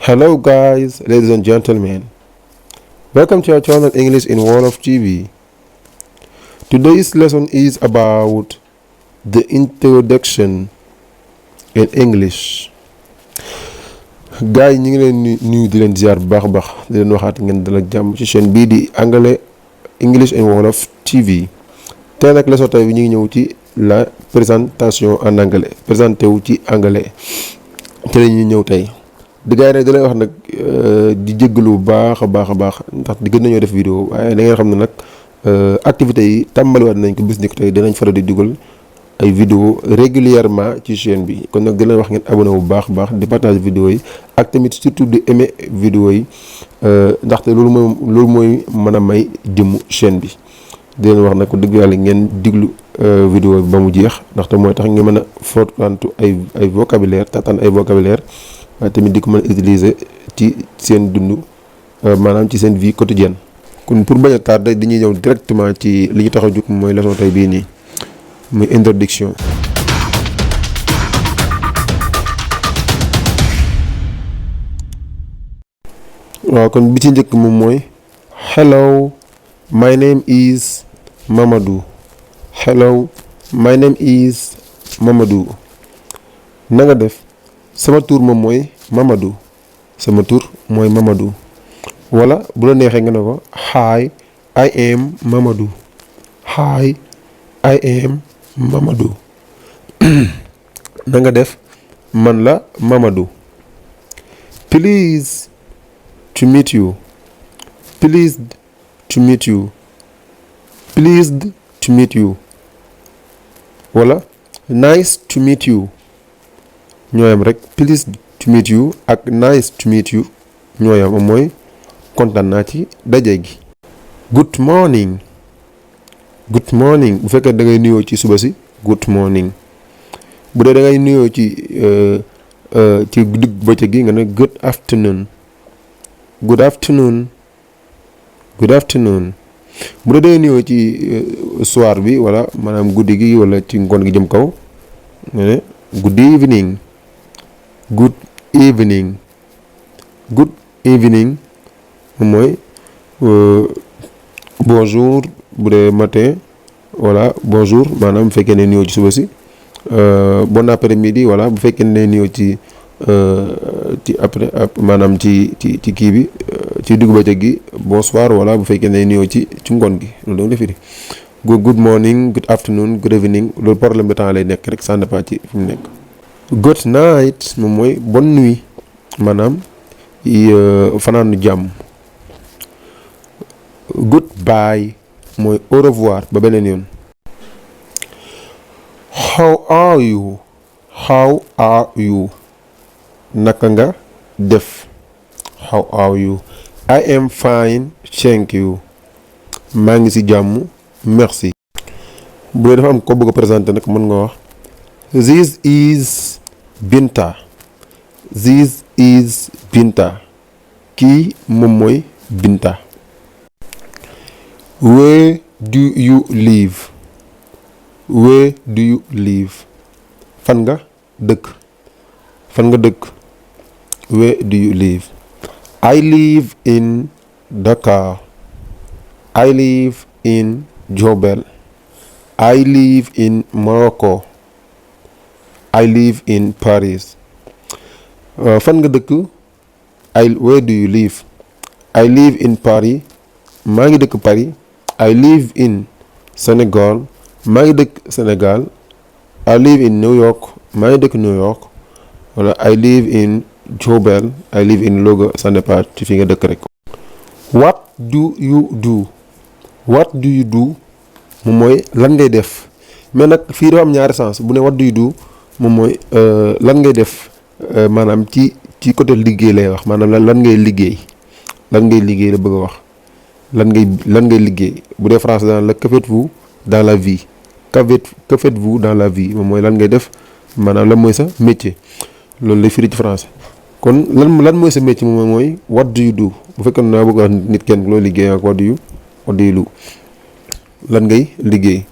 Hello guys, ladies and gentlemen. Welcome to our channel English in Wolof TV. Today's lesson is about the introduction in English. Gars yi ñu ngi leen nuyu di leen ziar bu baax a baax di leen waxaat ngeen dal ak jàmm ci chaîne bii di Anglais English in Wolof TV. Tey nag leçon tey bi ñu ngi ñëw ci la présentation en anglais présenté wu ci anglais te la ñuy ñëw tey. di gars yi nag da lay wax nag di jéggalu bu baax a baax ndax di gën nañoo def vidéo waaye da ngeen xam ne nag activités yi tàmbaliwaat nañ ko bis ni ko tey dinañ faral di dugal ay vidéo régulièrement ci chaîne bi kon nag di leen wax ngeen abonné bu baax a baax di partage vidéo yi ak tamit surtout di aimer vidéo yi ndaxte loolu mooy mën a may jëmmu chaîne bi di leen wax nag ko dëgg yàlla ngeen diglu vidéo bi ba mu jeex ndaxte mooy tax nga mën a fortantu ay vocabulaire tataan ay vocabulaire waaye tamit di ko mën a utiliser ci seen dund maanaam ci seen vie quotidienne. kon pour bañ a tardé dañuy ñëw directement ci li ñu tax a jóg mooy leçon tey bii nii muy introduction. waaw kon bi ci njëkk moom mooy hello my name is Mamadou. Hello my name is Mamadou. na nga def. sama tur moom mooy Mamadou sama tur mooy Mamadou wala bu la neexee nga ne ko hi I am Mamadou. Hi I am Mamadou. na nga def man la Mamadou. Pleased to meet you. Pleased to meet you. Pleased to meet you wala nice to meet you. ñooyam rek pleased to meet you ak nice to meet you ñooyam mooy kontaan naa ci daje gi. good morning. good morning bu fekkee da ngay nuyoo ci suba si good morning bu dee da ngay nuyoo ci digg bëccëg gi nga ne good afternoon. good afternoon. good afternoon bu dee da ngay nuyoo ci soir bi wala maanaam guddi gi wala ci ngoon gi jëm kaw nga ne good evening. good evening. good evening mooy bonjour bu dee matin voilà bonjour maanaam bu fekkee ne nuyoo ci suba si bon après-midi voilà bu fekkee ne nuyoo ci après maanaam ci kii bi ci diggu bëccëg gi bonsoir voilà bu fekkee ne nuyoo ci ngoon gi loolu danga defiri good morning good afternoon good evening loolu problème de temps lay nekk rek ça dépend ci fi mu nekk. good night moom mooy bonne nuit maanaam fanaanu jàmm. goodbye mooy au revoir ba beneen yoon. how are you. how are you. naka nga def. how are you. I am fine thank you. maa ngi ci jàmm merci. bu dee dafa am ko bëgg a présenter nag mën nga wax this is Binta. This is Binta. kii moom mooy Binta. Where do you live? Where do you live? fan nga dëkk. fan nga dëkk. Where do you live? I live in Dakar. I live in Diourbel. I live in Morocco. I live in Paris. fan nga dëkk. Where do you live? I live in Paris. maa ngi dëkk Paris. I live in Sénégal. maa ngi dëkk Sénégal. I live in New York. maa ngi dëkk New York. wala I live in Diourbel. I live in Louga. ça dépend ci fi nga dëkk rek. What do you do? What do you do? moom mooy lan ngay def mais nag fii dafa am ñaari sens bu ne what do you do moom mooy lan ngay def maanaam ci côté liggéey lay wax maanaam lan ngay liggéey. lan ngay liggéey la bëgg a wax lan ngay liggéey bu dee français daan la que faites-vous dans la vie. que faites-vous dans la vie moom mooy lan ngay def maanaam lan mooy sa métier loolu lay firi ci français. kon lan mooy sa métier moom mooy what do you do bu fekkee naa bëgg a wax nit kenn loo liggéey ak what do you do lan ngay liggéey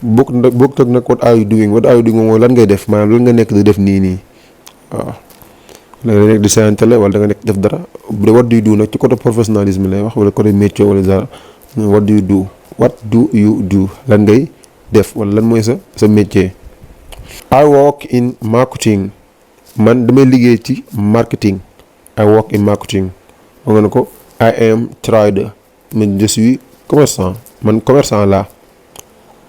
bokk tag nag what are you doing moom mooy lan ngay def maanaam lan nga nekk di def nii waaw da nga nekk di seetaan télé wala da nga nekk def dara. bu dee what do you do nag ci côté professionnalisme lay wax wala côté métier wala dara. what do you do lan ngay def wala lan mooy sa métier. I work in marketing. man damay liggéey ci marketing. I work in marketing. nga ne ko I am trader. man je suis commerçant. man commerçant la.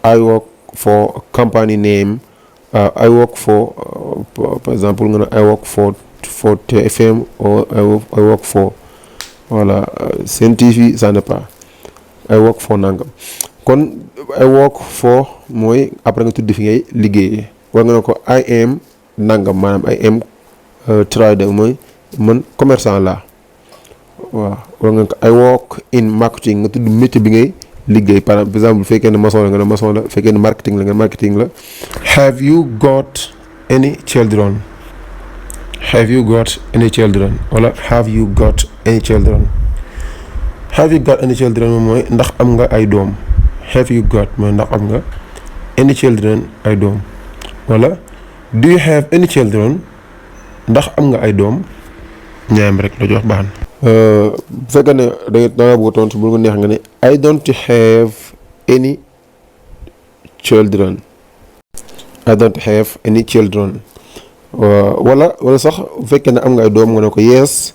I work for company name. I work for par exemple nga ne I work for TFM or I work for voilà Sen TV ça n'est pas I work for nangam. kon I work for mooy après nga tudd fi ngay liggéeyee. war nga ne ko I am nangam maanaam I am trader mooy man commerçant la. waaw war nga ko I work in marketing nga tudd métier bi ngay liggéey par exemple bu fekkee ne maçon la nga ne maçon la bu fekkee ne marketing la nga marketing la. have you got any children. have you got any children wala have you got any children. have you got any children moom mooy ndax am nga ay doom. have you got mooy ndax am nga any children ay doom wala do you have any children ndax am nga ay doom. ñaam rek la jox baax na. bu fekkee ne da nga bëgg tontu bu nga neex nga ne I don't have any children. I don't have any children. wala sax bu fekkee ne am nga ay doom nga ne ko yes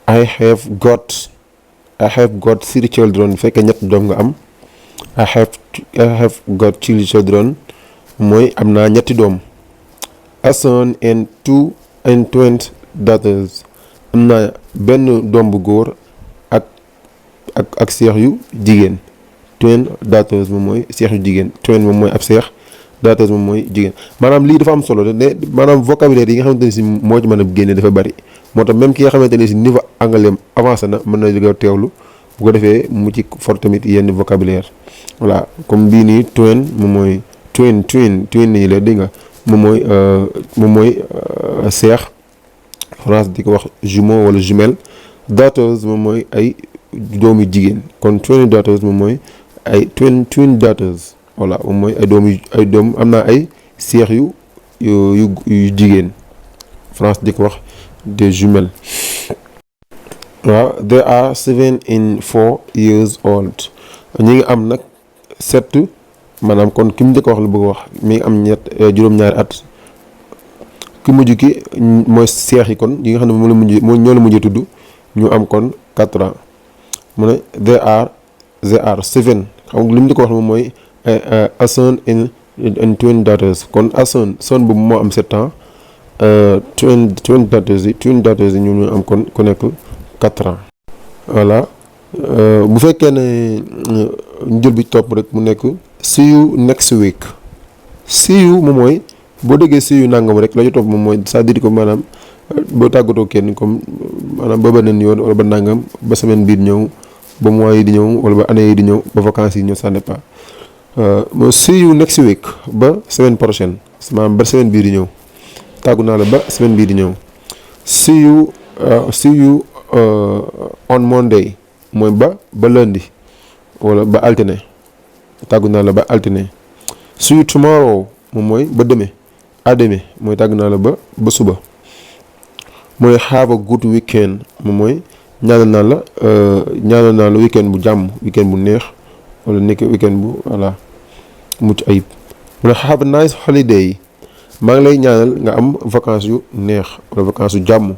I have got 3 children. bu fekkee ñett doom nga am I have got 3 children mooy am naa ñetti doom. a son and 2 daughters. am naa benn doom bu góor ak seex yu jigéen. twin daughters moom mooy seex yu jigéen. twin moom mooy ab seex. daughters moom mooy jigéen. maanaam lii dafa am solo ne maanaam vocabulaire yi nga xamante ne si moo ci mën a génne dafa bari. moo tax même ki nga xamante ne si niveau anglais avancé na mën na jóge teewlu bu ko defee mu ci for tamit yenn vocabulaire. voilà comme bii nii twin moom mooy twin nii la dégg nga moom mooy seex. France di ko wax jumeau wala jumelle. daughters moom mooy ay doomu jigéen. kon twin daughters moom mooy ay twin daughters. voilà moom mooy ay doom am naa ay seex yu jigéen. France di ko wax des jumelles. waaw they are 7 and 4 years old. ñi ngi am nag 7 maanaam kon ki mu njëkk wax la bëgg wax mi ngi am juróom-ñaari at. ki mujj ki mooy seex yi kon yi nga xam ne ñoo la mujjee tudd ñu am kon 4 ans. mu ne they are 7 xam nga li mu njëkk wax moom mooy a son and twin daughters. kon a son boobu moo am 7 ans. twin daughters yi ñu am kon ku nekk 4 ans. voilà bu fekkee ne njël bi topp rek mu nekk see you next week. see you moom mooy boo déggee see you nangam rek la ñu topp moom mooy c'est-à-dire que maanaam boo tàggatoo kenn comme maanaam ba beneen yoon wala ba nangam ba semaine bii di ñëw ba mois yi di ñëw wala ba année yi di ñëw ba vacances yi ñëw ça n'est pas. see you next week ba semaine prochaine maanaam ba semaine bii di ñëw tàggu naa la ba semaine bii di ñëw. see you on Monday mooy ba lundi wala ba altine tàggu naa la ba altine. see you tomorrow moom mooy ba demee à demee mooy tàggu naa la ba suba. mooy have a good weekend moom mooy ñaanal naa la weekend bu jàmm weekend bu neex wala nekk weekend bu voilà mucc ayib. mu ne have a nice holiday maa ngi lay ñaanal nga am vacances yu neex wala vacances yu jàmm.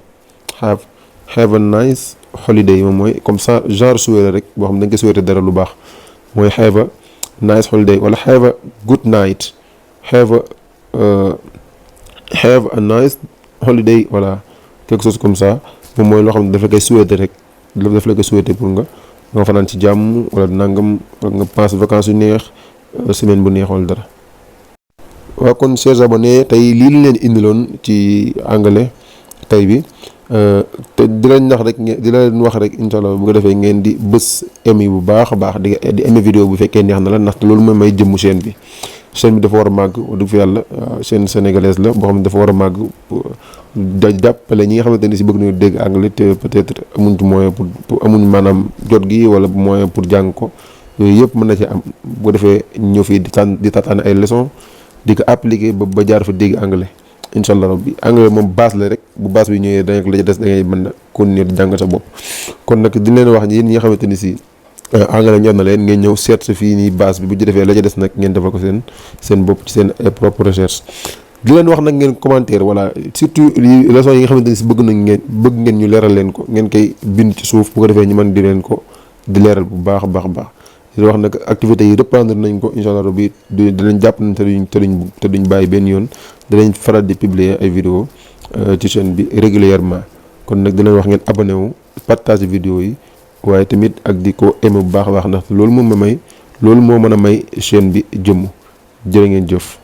have a nice holiday moom mooy comme ça genre souhaité rek boo xam ne da nga koy souhaité dara lu baax mooy have a nice holiday wala have a good night. have a nice holiday voilà quelque chose comme ça moom mooy loo xam ne dafa koy souhaité rek dafa la koy souhaité pour nga fanaan ci jàmm wala nangam wala nga passe vacances yu neex semaine bu neex wala dara. waaw kon chers abonnés tey lii la leen indiloon ci anglais tey bi te di leen nax rek di leen wax rek incha allah bu ko defee ngeen di bës aimé bu baax a baax di aimé vidéo bu fekkee neex na la ndaxte loolu mooy may jëmmu chaîne bi. chaîne bi dafa war a màgg wax dëgg fi yàlla chaîne sénégalaise la boo xam ne dafa war a màgg da jàppale ñi nga xamante ne si bëgg nañu dégg anglais te peut-être amuñ moyen pour amuñ maanaam jot gi wala moyen pour jàng ko yooyu yëpp mën na ci am bu ko defee ñëw fii di tataan ay leçons di ko appliquer ba jaar fa dégg anglais incha allah rabbi anglais moom base la rek bu base bi ñëwee da la ca des da ngay mën a continuer di jàng sa bopp. kon nag di leen wax yéen ñi nga xamante ni si anglais ñor na leen ngeen ñëw seet sa fii nii base bi bu ci defee la ca des nag ngeen defal ko seen bopp ci seen propre recherche. di leen wax nag ngeen commentaire voilà surtout leçon yi nga xamante ni si bëgg ngeen ñu leeral leen ko ngeen koy bind ci suuf bu ko defee ñu mën di leen ko di leeral bu baax a baax a baax. di wax nag activités yi reprendre nañ ko incha allah rabbi dinañ jàpp nañ te duñ bàyyi benn yoon dinañ faral di publier ay vidéos ci chaîne bi régulièrement kon nag dinañ wax ngeen abonné wu partager vidéo yi waaye tamit ak di ko aimer bu baax a baax ndax loolu moo mën a may chaîne bi jëmm jërë ngeen jëf.